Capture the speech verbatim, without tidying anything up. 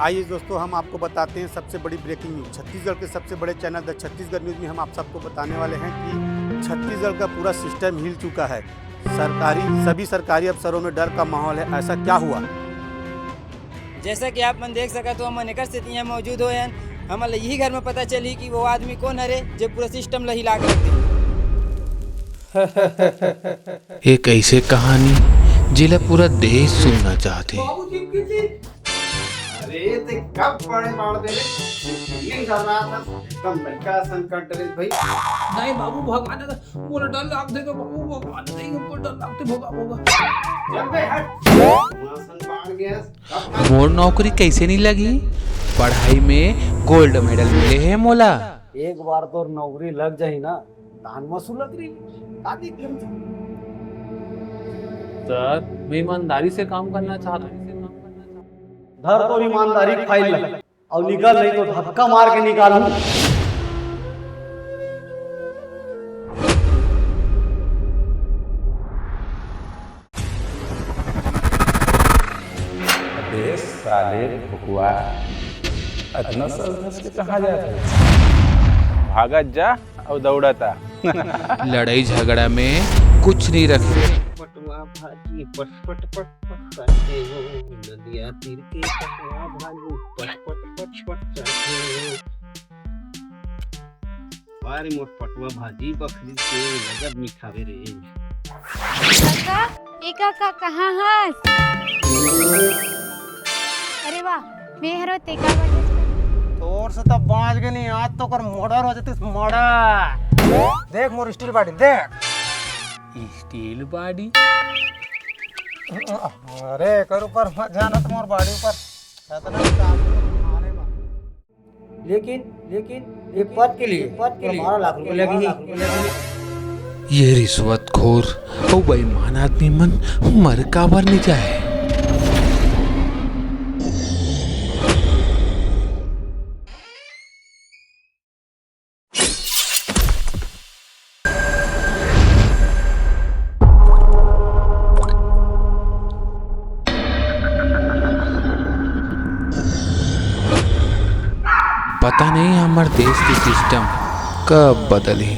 आइए दोस्तों, हम आपको बताते हैं सबसे बड़ी ब्रेकिंग न्यूज़। छत्तीसगढ़ के सबसे बड़े चैनल द छत्तीसगढ़ न्यूज़ में हम आप सबको बताने वाले हैं कि छत्तीसगढ़ का पूरा सिस्टम हिल चुका है। सरकारी, सभी सरकारी अफसरों में डर का माहौल है। ऐसा क्या हुआ? जैसा कि आप मन देख सकत हो, हमन एकर सेती यहाँ मौजूद होए हन। हमन ल यही घर में पता चली कि वो आदमी कौन हरे, जो पूरा सिस्टम ल हिला के रख दे। एक ऐसे कहानी, जेला पूरा देश सुनना चाहते। अरे, ते कब बड़े बाढ़ दे रे? ये डर रहा था, एकदम लड़का असन कर डरे भाई। नहीं बाबू, भगवान, मोला डर लागथे गा बाबू, भगवान, नहीं, हमको डर लागथे, भगा, भगा। चल बे, हट। वहाँ असन बाढ़ गया। मोर नौकरी कैसे नहीं लगी? पढ़ाई में गोल्ड मेडल मिले है मोला। एक बार तोर नौकरी लग जाही ना, तान मसूलत रही, का दिक्कत? सर, मैं ईमानदारी से काम करना चाहता हूँ। धर तोर ईमानदारी फाइल ला, अउ निकल, नहीं तो धक्का मार के निकालूं। अबे साले भुकवा, अतना सज धज के कहाँ जात हस? भागत जा अउ दौड़त आ। लड़ाई झगड़ा में कुछ नहीं रखे। पटवा भाजी पट पट पट पट काटे हो, नदिया तीर के पटवा भाजी पट पट पट पट काटे हो। वाह रे मोर पटवा भाजी बखरी के गजब मीठावे रे। काका, ए काका, कहाँ हस? अरे वाह, मैं हरो तेका वजह से। तोर से तो बाँच गे नहीं, आज तो कर मर्डर हो जातिस, मर्डर। देख मोर स्टील बॉडी, देख। Steel body? अरे, एकर ऊपर मत जाना, तो मोर बॉडी ऊपर इतना काम मारे बा। लेकिन, लेकिन ये पद के लिए, पद के लिए बारह लाख रुपए लगी ही। ये रिश्वतखोर अउ बेईमान आदमी मन मर काबर नहीं जाए? पता नहीं हमर देश के सिस्टम कब बदलही।